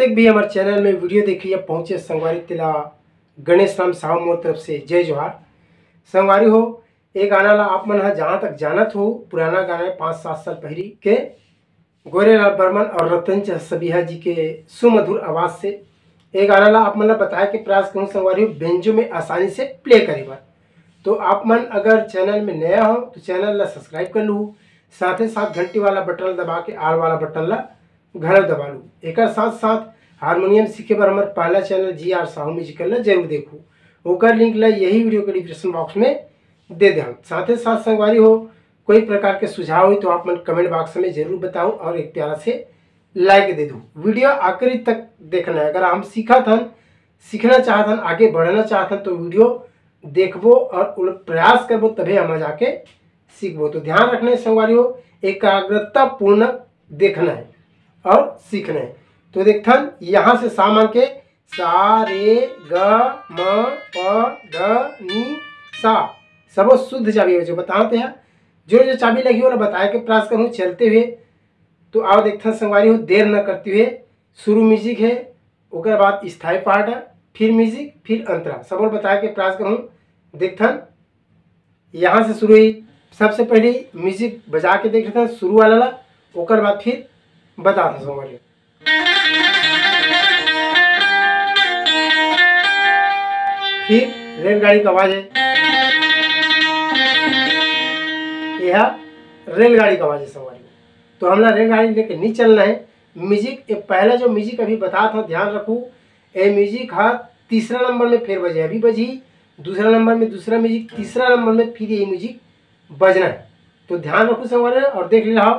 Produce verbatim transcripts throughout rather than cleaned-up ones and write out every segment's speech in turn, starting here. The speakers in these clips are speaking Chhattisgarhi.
एक भी हमर चैनल में वीडियो देखिए पहुँचे संगवारी, तेला गणेश राम साहू मोर तरफ से जय जोहार। संगवारी हो, ये गाना ला आप मन ह जहाँ तक जानत हो, पुराना गाना है, पाँच सात साल पहली के गोरेलाल बर्मन और रतन चंद सबिहा जी के सुमधुर आवाज से। ये गाना ला आप मन ला बताए के प्रयास करूँ संगवारी हो, बेंजो में आसानी से प्ले करे बर। तो आप मन अगर चैनल में नया हो तो चैनल ला सब्सक्राइब कर लू, साथे साथ घंटी वाला बटन ला दबा के आल वाला बटन ला घलो दबा लू। एकर साथ साथ हारमोनियम सीखे बर हमर पहला चैनल जी आर साहू म्यूजिकल ला जरूर देखू, ओकर लिंक ला यही वीडियो के डिस्क्रिप्शन बॉक्स में दे दे हम। साथे साथ संगवारी हो, कोई प्रकार के सुझाव हो तो आप मन कमेंट बॉक्स में जरूर बताओ और एक प्यारा से लाइक दे दो। वीडियो आखिरी तक देखना है। अगर हम सीखत हन, सीखना चाहत हन, आगे बढ़ना चाहत हन तो वीडियो देखबो और उन प्रयास करबो, तभे हम जाके सीखबो। तो ध्यान रखना है संगवारी हो, एकाग्रता पूर्ण देखना है और सीखना है। तो देखथन यहाँ से सा मान के सा रे ग म प ध नी सा, सबो शुद्ध चाबी हो जो बताते हैं। जो जो चाबी लगी वाला बताए के प्रयास करूँ चलते हुए। तो आओ देखथन संगवारी हो, देर न करते हुए शुरू म्यूजिक है, ओकर बाद स्थाई पार्ट है, फिर म्यूजिक, फिर अंतरा, सब और बताए के प्रयास करूँ। देखथन यहाँ से शुरू हुई। सबसे पहले म्यूजिक बजा के देख लेथन शुरू वाला ला, ओकर बाद फिर बताथन संगवारी। फिर रेलगाड़ी का आवाज है, यह रेलगाड़ी का आवाज है संगवारी। तो हमला रेलगाड़ी लेके नहीं चलना है। म्यूजिक, ये पहला जो म्यूजिक अभी बतात हंव, ध्यान रखू, ये म्यूजिक ह तीसरा नंबर में फेर बजे, अभी बजही दूसरा नंबर में दूसरा म्यूजिक, तीसरा नंबर में फिर यही म्यूजिक बजना है। तो ध्यान रखू संगवारी और देख ले रहा।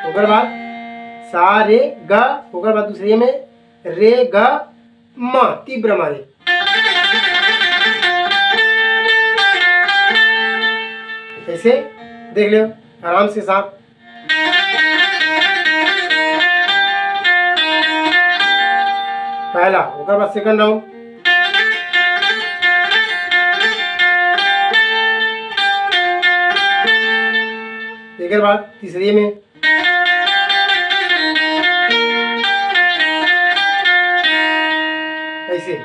ओकर बाद सा रे ग, ओकर बाद दूसरे में रे ग म, तीव्र मारे। ऐसे देख ले आराम से साथ। पहला, ओकर बाद सेकंड राउंड। एकर बाद तीसरे में ऐसे।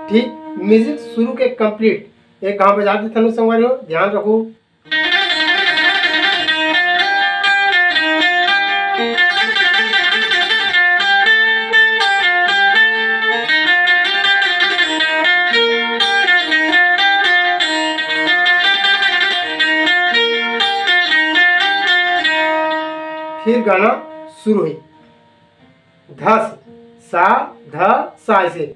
ठीक, म्यूजिक शुरू के कंप्लीट। एक घाव बजा देथन संगवारी हो, ध्यान रखू। फिर गाना शुरू हुई। धस, सा, ध, सा, ऐसे।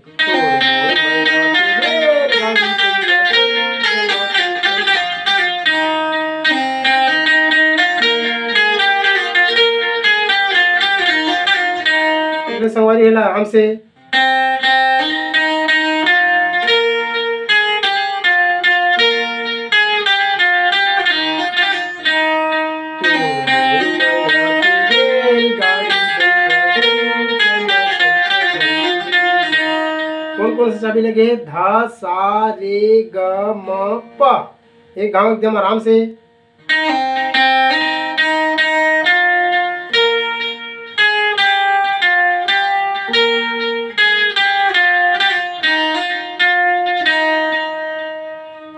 संगवारी हेला हमसे। कौन कौन सा चाबी लगे? धा, सा, रे, ग, म, प। एक घाव एकदम आराम से।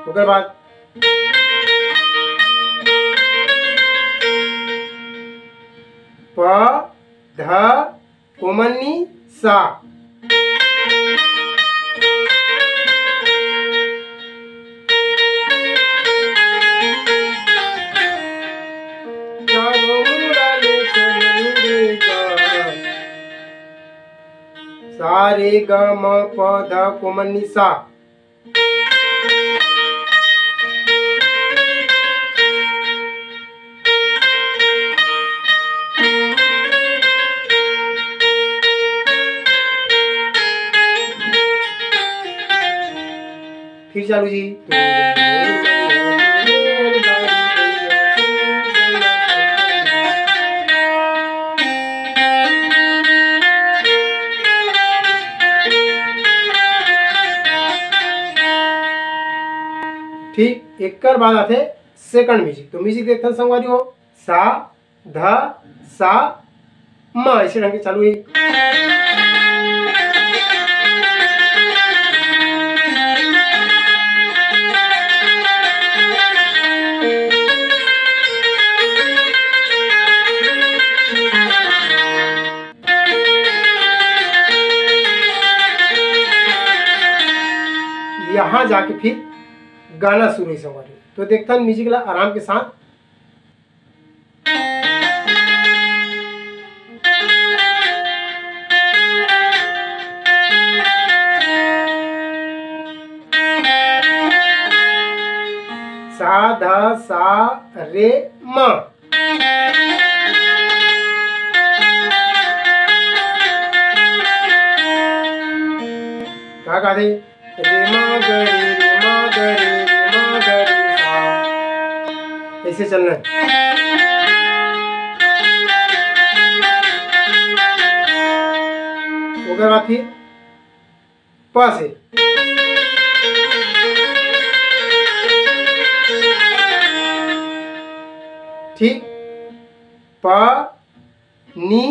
ओकर बाद प, ध, कोमल नी, सा। सा रे ग म प ध कोमल नी सा। फिर चालू जी। एकर बाद आथे सेकंड म्यूजिक। तो म्यूजिक देखथन संगवारी हो, सा, ध, सा, म, ऐसे ढंग के चालू हे। यहाँ जाके फिर गाना शुरू हे संगवारी। तो देखथन म्यूजिक ला आराम के साथ। सा ध सा रे म। का गाथे? रे मा ग रे, रे मा ग रे, रे मा ग रे सा। ऐसे चलना हे। ओकर बाद फिर प से। ठीक, प, नी,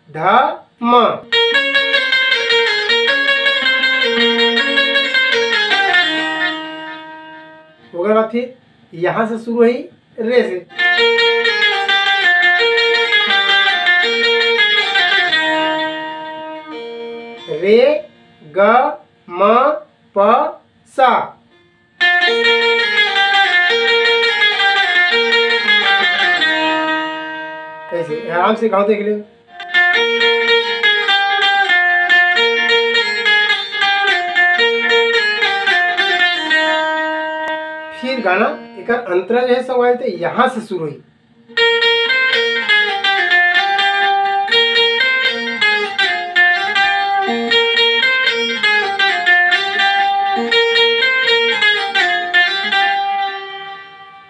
ध, म। ओकर बाद फिर यहाँ से शुरू होही रे से। रे, ग, म, प, सा। ऐसे आराम से गाँव देख ले। फिर गाना एकर अंतरा जो है सब आए थे यहाँ से शुरू हुई।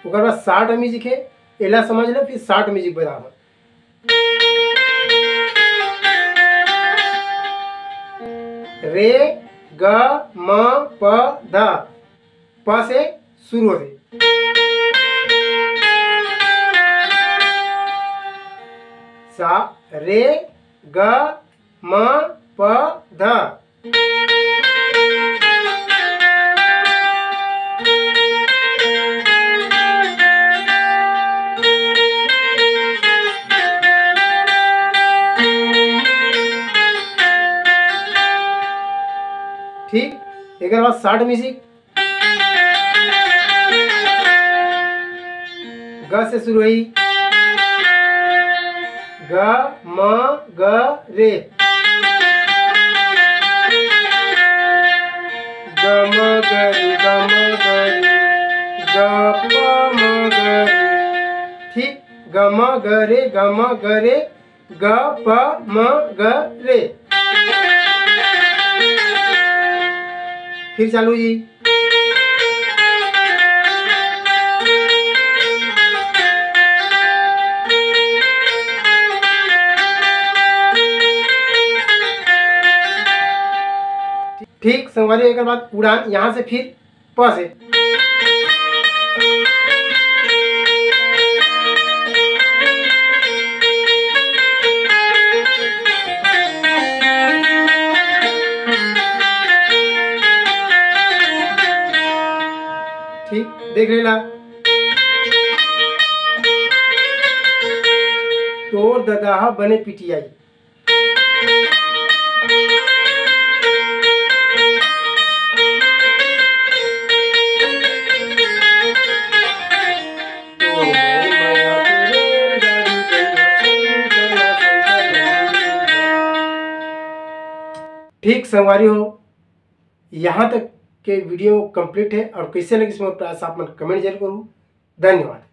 ओकर बाद शार्ट म्यूजिक है, एला समझ ले, फिर शार्ट म्यूजिक बजाबो। रे, ग, म, प, ध। प से शुरू होथे। सा, रे, ग, म, प, ध। ठीक, एकर बाद शार्ट म्यूजिक। ग से शुरू होही। ग, म, ग, रे। ग, म, ग, रे, ग, म, ग, रे। ग, प, म, ग, रे। ठीक, ग, म, ग, रे, ग, म, ग, रे। ग, प, म, ग, रे। फिर चालू जी। ठीक संगवारी, एकर बाद उड़ान यहाँ से फिर प से। ठीक, देख लेला। तोर ददा ह बने पिटियाई। ठीक संगवारी हो, यहाँ तक के वीडियो complete है और कैसे लगिस मोर प्रयास आप मन comment जरूर करू। धन्यवाद।